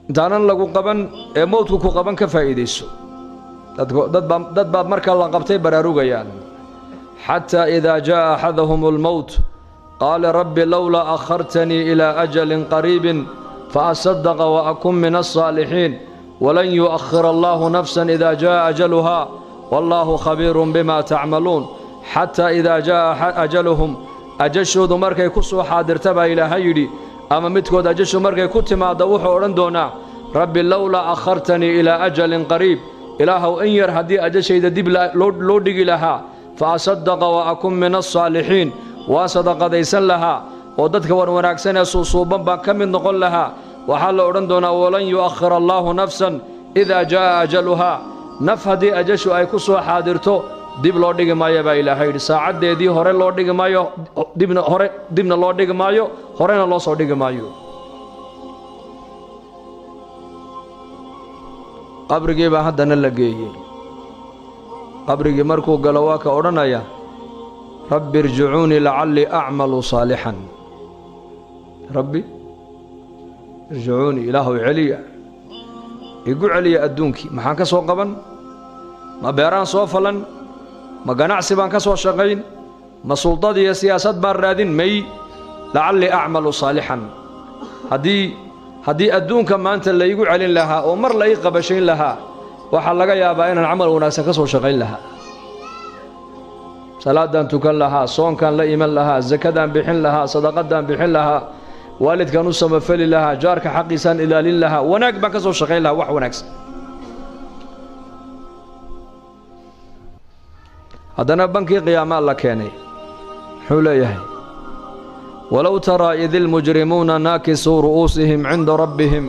Intaanan lagu qaban ee mowdku ku qaban ka faa'iidayso. Dad baa marka la qabtay baraarugayaan. Xataa idaa jaa'a axadahum almowt qaala rabbi lowlaa akhartanii ilaa ajalin qariibin faasadaqa wa akun min alsaalixiin walan yu'akhir allaahu nafsan idaa jaa'a ajaluhaa wallaahu khabiirun bima tacmaluun. Xataa idaa jaa'a ajaluhum, ajashoodu markay ku soo xaadirta baa Ilaahay yidhi, ama midkood ajashu markay ku timaaddo wuxuu odhan doonaa rabbi lowlaa akhartanii ilaa ajalin qariib, Ilaahow in yar haddii ajashayda dib loo dhigi lahaa, fa asadaqa wa akun min alsaalixiin, waan sadaqadaysan lahaa oo dadka wan wanaagsan ee suusuuban baan ka mid noqon lahaa. Waxaa la odhan doonaa walan yu'akhir allaahu nafsan idaa jaa'a ajaluhaa, naf haddii ajashu ay ku soo xaadirto dib loo dhigi maayo baa Ilaahay yidhi. Saacaddeedii hore loo dhigi maayo, dibna loo dhigi maayo, horena loo soo dhigi maayo. Qabrigii baa haddana la geeyey. Qabrigii markuu galo waa ka odhanaya rabbi irjicuunii lacallii acmalu saalixan. Rabbi irjicuunii, Ilaahow celiya, igu celiya adduunkii. Maxaan ka soo qaban? Ma beeraan soo falan? Ma ganacsi baan ka soo shaqayn? Ma suldad iyo siyaasad baan raadin? May, lacallii acmalu saalixan. Haddii adduunka maanta la igu celin lahaa oo mar la ii qabashayn lahaa, waxaa laga yaabaa inaan camal wanaagsan ka soo shaqayn lahaa, salaadaan tukan lahaa, soonkaan la iman lahaa, sakadaan bixin lahaa, sadaqadaan bixin lahaa, waalidkaan u samafali lahaa, jaarka xaqiisaan ilaalin lahaa, wanaag baan ka soo shaqayn lahaa, wax wanaagsan. Haddana bankii qiyaamaa la keenay. Muxuu leeyahay? Walow taraa id ilmujrimuuna naakisuu ru'uusihim cinda rabbihim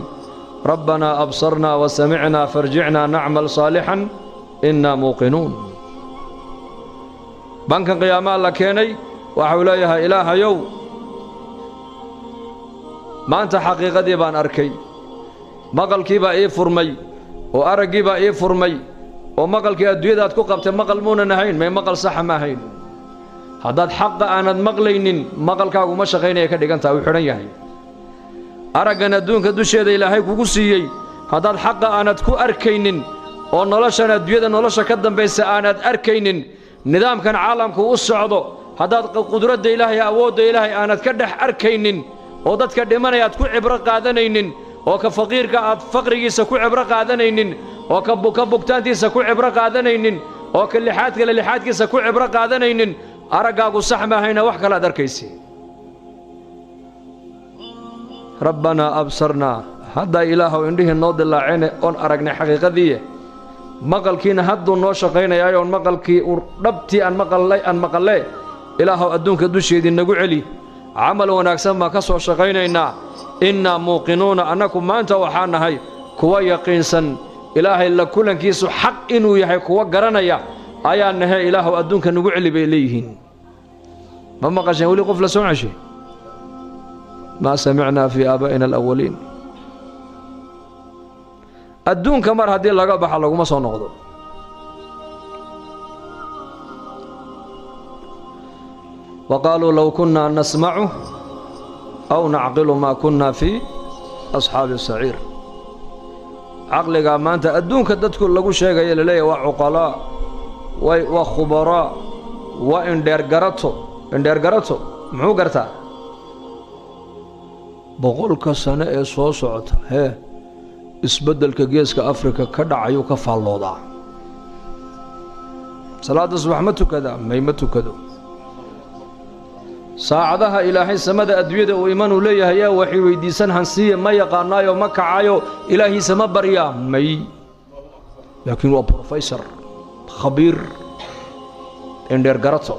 rabbanaa absarnaa wa samicnaa farjicnaa nacmal saalixan innaa muuqinuun. Bankan qiyaamaa la keenay, waxau leeyahay Ilaahayow maanta xaqiiqadii baan arkay, maqalkii baa ii furmay oo araggii baa ii furmay, oo maqalkii adduunyada aad ku qabtay maqal muunan ahayn, may maqal saxa ma ahayn. Haddaad xaqa aanad maqlaynin, maqalkaagu ma shaqaynaya ka dhigan tahay, uu xidhan yahay. Araggan adduunka dusheeda Ilaahay kugu siiyey haddaad xaqa aanad ku arkaynin, oo noloshan adduunyada nolosha ka dambaysa aanad arkaynin, nidaamkan caalamku u socdo haddaad qudradda Ilaahay, awoodda Ilaahay aanad ka dhex arkaynin, oo dadka dhimanaya aad ku cibro qaadanaynin, oo ka faqiirka aad faqrigiisa ku cibro qaadanaynin, oo ka bugtaantiisa ku cibro qaadanaynin, oo ka lixaad kale lixaadkiisa ku cibro qaadanaynin, araggaagu sax maahayna wax kale aad arkaysi. Rabbanaa absarnaa, haddaa Ilaahow indhihii noo dilaaceen oon aragnay xaqiiqadiiye, maqalkiina hadduu noo shaqaynayaay oon maqalkii dhabtii aan maqallay aan maqallee, Ilaahow adduunka dusheedii nagu celi, camal wanaagsan baan ka soo shaqaynaynaa. Innaa muuqinuuna, annaku maanta waxaa nahay kuwa yaqiinsan Ilaahay la kulankiisu xaq inuu yahay, kuwa garanaya ayaa nahe, Ilaahow adduunka nagu celi bay leeyihiin. Ma maqasheen weli qof la soo ceshay? Maa samicnaa fii aabaa'ina alawaliin. Adduunka mar haddii laga baxa laguma soo noqdo. Wa qaaluu low kunnaa nasmacu aw nacqilu maa kunnaa fii asxaabi saciir. Caqligaa maanta adduunka dadku lagu sheegaya laleeyahay waa cuqalaa, waa khubaraa, waa indheergarato. Indheergarato muxuu gartaa? 100ka sano ee soo socota hee isbeddelka geeska Afrika ka dhacayuu ka faalloodaa. Salaadda subax ma tukadaa? May, ma tukado. Saacadaha Ilaahay samada adduunyada uu imanuu leeyahay yaa waxay weydiisan hansiiya ma yaqaanaayo, ma kacayo, Ilaahiisa ma baryaa? May, laakiin waa professor khabiir indheer garato.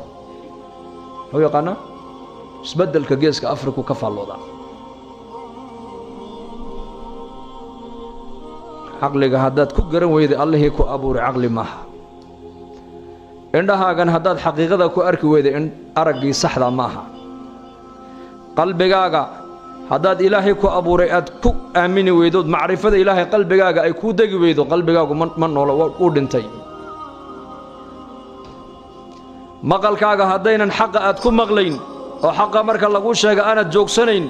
Muxuu yaqaanaa? Isbeddelka geeska Afriku ka faalloodaa. Caqliga haddaad ku garan weyday Allihii ku abuuray, caqli maaha. Indhahaagan haddaad xaqiiqada ku arki weyday, araggii saxda maaha. Qalbigaaga haddaad Ilaahay ku abuuray aad ku aamini weydood, macrifada Ilaahay qalbigaaga ay kuu degi weydo, qalbigaagu ma noolo, uu dhintay. Maqalkaaga haddaynan xaqa aad ku maqlayn, oo xaqa marka laguu sheega aanaad joogsanayn,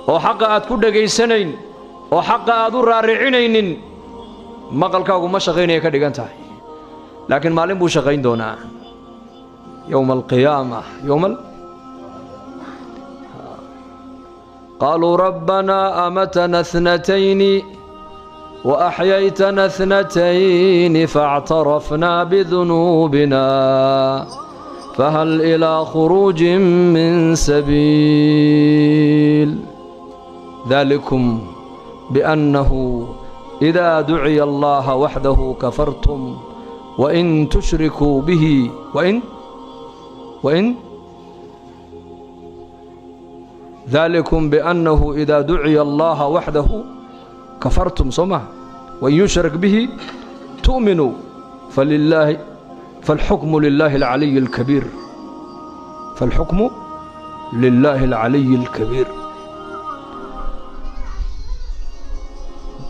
oo xaqa aad ku dhegaysanayn, Oo xaqa aad u raaricinaynin, maqalkaagu ma shaqaynaya ka dhigan tahay. Laakiin maalin buu shaqayn doonaa, yowma alqiyaama. Yowma qaaluu rabbanaa amatana اthnatayni وأحييتنا اثنتين فاعترفنا بذنوبنا فهل إلى خروج من سبيل. ذلكم بأنه إذا دعي الله وحده كفرتم وإن تشركوا به وإن ذلكم بأنه إذا دعي الله وحده كفرتم صمه وإن يشرك به تؤمنوا فلله فالحكم لله العلي الكبير. فالحكم لله العلي الكبير.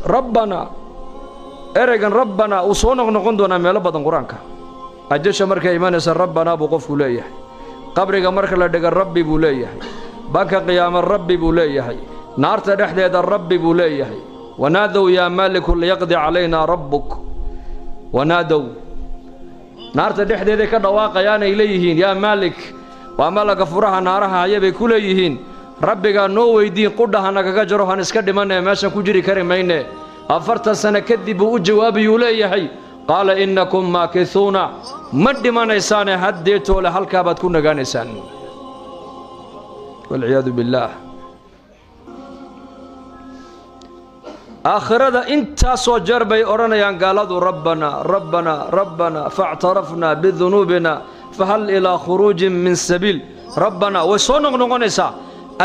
ربنا ereygan rabbanaa uu soo noqnoqon doonaa meelo badan qur-aanka. Ajasha markay imanaysa rabbanaa buu qofku leeyahay. Qabriga marka la dhiga rabbi buu leeyahay. Banka qiyaama rabbi buu leeyahay. Naarta dhexdeeda rabbi buu leeyahay. Wanaadow yaa maaliku liyaqdi calaynaa rabbuk. Wanaadow naarta dhexdeeday ka dhawaaqayaan ay leeyihiin yaa maalik, waa malaga furaha naaraha haya bay ku leeyihiin, rabbigaa noo weydiin qudha ha nagaga jaro, han iska dhimanee, meeshan ku jiri kari mayne. 40 sano kadib buu u jawaabayuu leeyahay, qaala innakum maakisuuna, ma dhimanaysaane haddeetoole halkaa baad ku nagaanaysaan. Walciyaadu billaah. Aakhirada intaasoo jeer bay odhanayaan gaaladu rabbanaa rabbanaa rabbanaa faاctarafnaa bidunuubina fahal ilaa khuruujin min sabiil. Rabbanaa way soo noqnoqonaysaa.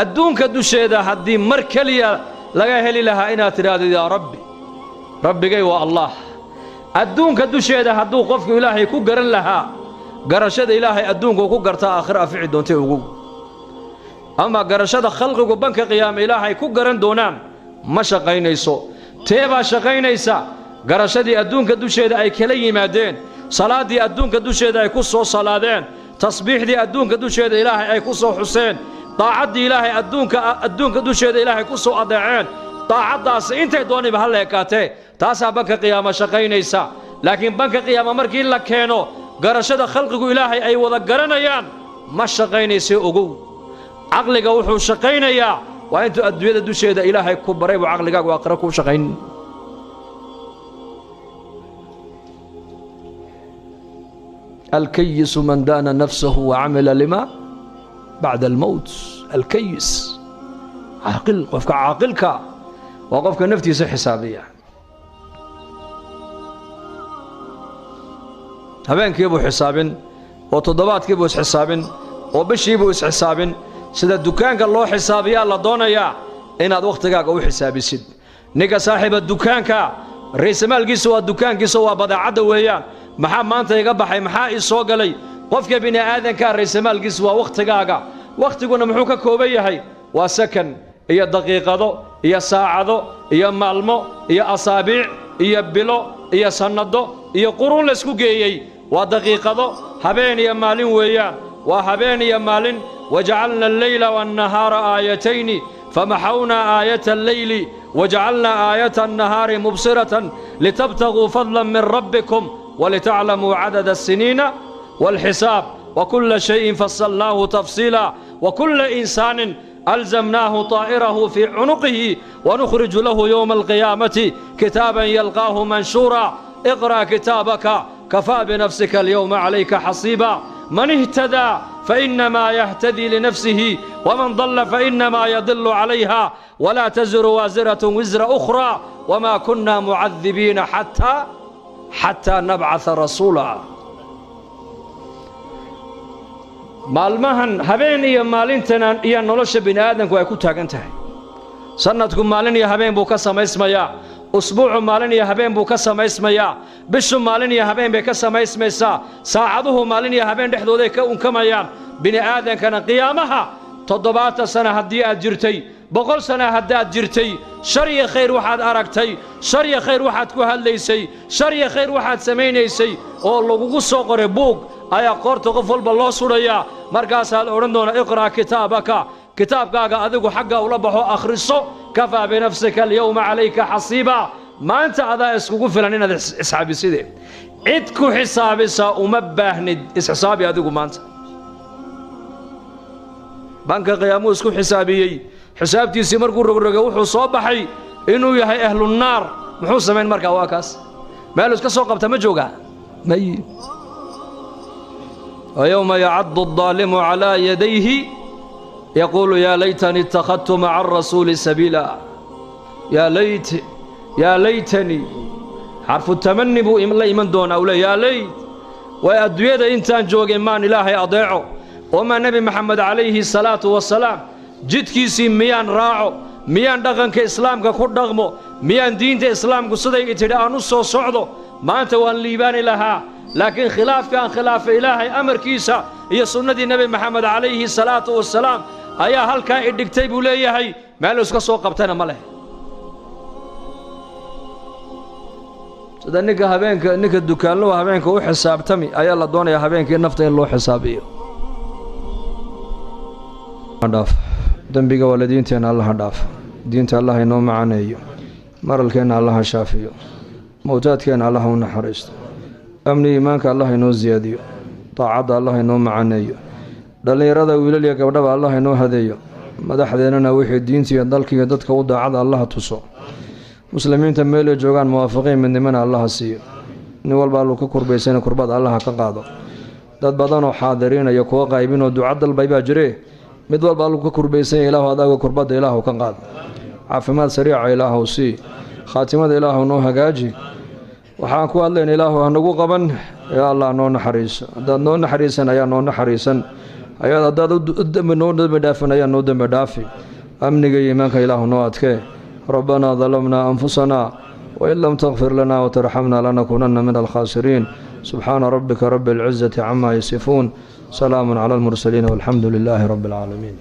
Adduunka dusheeda haddii mar keliya laga heli lahaa inaad tidhaahdo yaa rabbi, rabbigay waa Allah. Adduunka dusheeda hadduu qofku ilaahay ku garan lahaa, garashada ilaahay adduunku ku gartaa aakhiro afici doontay ugu. Ama garashada khalqigu banka qiyaame ilaahay ku garan doonaan ma shaqaynayso. Tee baa shaqaynaysa? Garashadii adduunka dusheeda ay kala yimaadeen, salaaddii adduunka dusheeda ay ku soo salaadeen, tasbiixdii adduunka dusheeda ilaahay ay ku soo xuseen, daacaddii ilaahay adduunka dusheeda ilaahay ku soo adeeceen. Daacaddaasi intay dooniba ha la ekaatee, taasaa banka qiyaama shaqaynaysa. Laakiin banka qiyaama markii la keeno, garashada khalqigu ilaahay ay wada garanayaan ma shaqaynaysa ogow. Caqliga wuxuu shaqaynayaa waa intuu adduunyada dusheeda ilaahay ku baray buu caqligaagu aakhiro kuu shaqayn. Alkayisu man daana nafsahu wacamila lima bacda almowt. Alkayis caaqil, qofka caaqilka waa qofka naftiisa xisaabiya. Habeenkiibuu xisaabin, oo toddobaadkiibuu isxisaabin, oo bishiibuu isxisaabin. Sida dukaanka loo xisaabiyaa la doonayaa inaad wakhtigaaga u xisaabisid. Ninka saaxiiba dukaanka raysamaalkiisa waa dukaankiisa, waa badeecadda weeyaan. Maxaa maanta iga baxay, maxaa ii soo galay? Qofka bini aadankaa raysamaalkiisa waa wakhtigaaga. Wakhtiguna muxuu ka kooban yahay? Waa sakan iyo daqiiqado iyo saacado iyo maalmo iyo asaabiic iyo bilo iyo sannado iyo quruun laysku geeyey. Waa daqiiqado, habeen iyo maalin weeyaan, waa habeen iyo maalin. Wajacalna alleyla waannahaara aayatayni famaxawnaa aayata alleyli wajacalnaa aayata annahaari mubsiratan litabtaguu fadlan min rabbikum walitaclamuu cadada asiniina waalxisaab وكل شيء فصلناه تفصيلا وكل إنسان ألزمناه طائره في عنقه ونخرج له يوم القيامة كتابا يلقاه منشورا اقرأ كتابك كفى بنفسك اليوم عليك حصيبا من اهتدى فإنما يهتدي لنفسه ومن ضل فإنما يضل عليها ولا تزر وازرة وزر أخرى وما كنا معذبين حتى نبعث رسولا. Maalmahan habeen iyo maalintana iyo nolosha bini aadamku ay ku taagan tahay. Sanadku maalin iyo habeen buu ka samaysmayaa, usbuucu maalin iyo habeen buu ka samaysmayaa, bishu maalin iyo habeen bay ka samaysmaysaa, saacaduhu maalin iyo habeen dhexdooday ka unkamayaan. Bini aadankana qiyaamaha 70 sano haddii aad jirtay, 100 sano haddaad jirtay, shar iyo khayr waxaad aragtay, shar iyo khayr waxaad ku hadlaysay, shar iyo khayr waxaad samaynaysay oo lagugu soo qoray buug ayaa qoorta qof walba loo sudhayaa. Markaasaa la odhan doonaa iqra' kitaabaka, kitaabkaaga adigu xagga ula baxo akhriso, Kafaa binafsika alyawma calayka xasiiba. Maanta adaa iskugu filan inaad isxaabiside, cid ku xisaabisaa uma baahnid. Isxisaabi adigu maanta. Banka qiyaamuu isku xisaabiyey. Xisaabtiisii markuu rogrogay, wuxuu soo baxay inuu yahay ahlunaar. Muxuu samayn markaa? Waa kaas, meel iska soo qabta ma joogaa? May. Wayowma yacaddu addaalimu calaa yadayhi yaquulu yaa laytanii ittakhadtu maca arasuuli sabiila. Yaa layt, yaa laytanii, xarfu tamani buu la iman doonaa. Uu le yaa layt, way adduunyada intaan joogay maan Ilaahay adeeco, oo maa Nebi Maxamed calayhi salaatu wasalaam jidkiisii miyaan raaco, miyaan dhaqanka islaamka ku dhaqmo, miyaan diinta islaamku siday i tidhi aan u soo socdo, maanta waan liibaani lahaa. Laakiin khilaafka aan khilaafay Ilaahay amarkiisa iyo sunnadii Nebi Maxamed calayhi salaatu wasalaam ayaa halkaa i dhigtay, buu leeyahay. Meel iska soo qabtana ma leh. Sida ninka habeenka, ninka dukaanluhu habeenka u xisaabtami ayaa la doonayaa habeenkii nafta in loo xisaabiyo. Dhaaf dembiga waalidiinteenna Allaha dhaaf, diinta Allah inoo macaneeyo, maralkeenna Allaha shaafiyo, mowtaadkeenna Allah u naxariisto, amni iimaanka Allah inoo siyaadiyo, daacadda Allah inoo macaneeyo, dhallinyarada wiilal iyo gabdhaba Allah inoo hadeeyo, madaxdeennana wixii diinta iyo dalka iyo dadka u daacada Allaha tuso, muslimiinta meelay joogaan muwaafaqiin midnimana Allaha siiyo, nin walba alluu ka kurbaysana kurbada Allaha ka qaado. Dad badanoo xaadiriinaya, kuwa qaybinoo duca dalbay baa jiree. Mid walba alluu ka kurbaysanya, Ilaahu adaaga kurbadda Ilaahu ka qaad, caafimaad sariica Ilaahu sii, khaatimada Ilaahu noo hagaaji. Waxaan ku hadlayna Ilaahu hanagu qaban. Yaa Allah, noo naxariiso. Haddaad noo naxariisan ayaa noo naxariisan ayaad, haddaad noo dembi dhaafin ayaa noo dembi dhaafi. Amniga iyo iimaanka Ilaahu noo adkee. Rabbanaa dalamnaa anfusanaa wain lam takfir lana watarxamna lanakuunanna min alkhaasiriin. Subxaana rabbika rabi alcizati cama yasifuun, salaamu cala almursaliin, walxamdu lilaahi rabbi alcaalamiin.